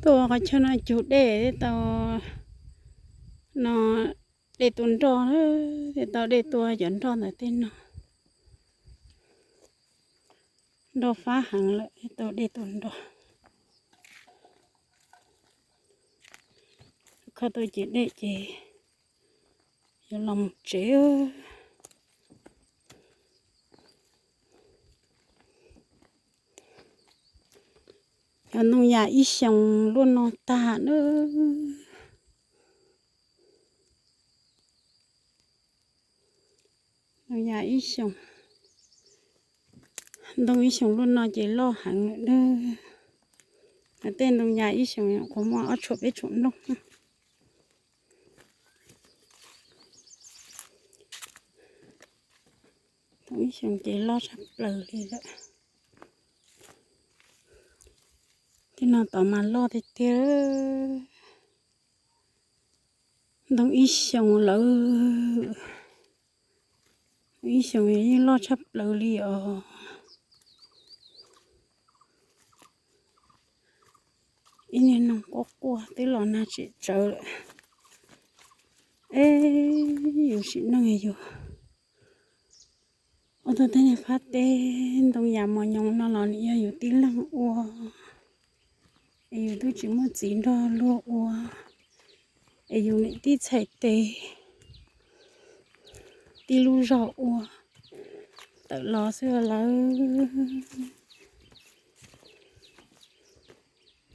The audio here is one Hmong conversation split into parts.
Tuaj qhov chaw no cug dej thiaj tau, no, dej tua nroj, thiaj tau dej tua cov nroj ntawm tej no. Nroj fab heev lawm thiaj tau dej tua nroj. Kho tau ces dej ces yuav los mus tsev. Yog ntoo yas ib xyoos luaj no tag na. Ntoo yas ib xyoos, ntoo ib xyoos luaj no ces loj heev lawm na. Tej ntoo yas ib xyoos qhuav muaj ob tshuam peb tshuam nplooj. Ntoo ib xyoos ces loj tshaj plaws li lawm. Tej no tod mas loj tiag tiag. Ntoo ib xyoos lawm, ib xyoos yeej loj tshaj plaws li os. Ib niag noog quaj quaj twb los nag tsim tsawv lawm. Es yus sim neej yus ua tau tej niag phab teb ntoo yas mos nyoos no los nws yog yus tib leeg ua, es yus twb tsis muaj txiv nrog luag ua, es yus niam tib txhais tes tib lub zog ua tawm los xwb lawm.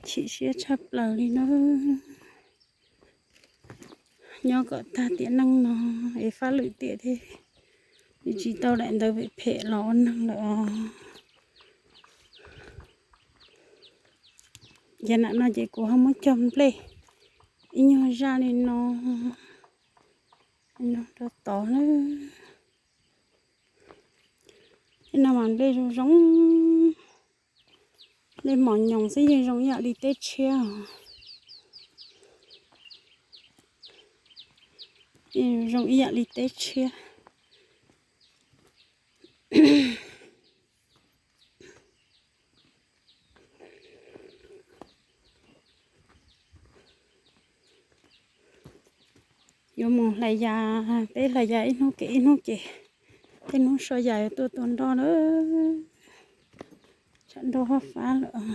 Chim siab tshaj plaws li na. Nyob kom tag tiam neej no es fab lwm tiam thiab, tsis tau daim ntawv phem phem los ua neeg lawm os. Yav nram no ces kuv ho muab cog nplej ib nyuag zaj li no, no rau tod na. Tej no mas nplej zoo zoo, nplej mos nyoos xwb yeej zoo ib yam li teb tshiab os. Yeej zoo ib yam li teb tshiab. Yuav mus hlais yas, peb hlais yas ib hnub kev ib hnub kev, tej hnub so yas yuav tuaj tua nroj na. Tshav nroj fab fab lawm.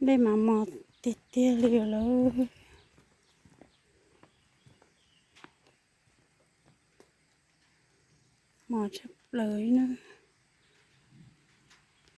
Nplej mas mos tiag tiag li lawm. Mos tshaj plaws li na.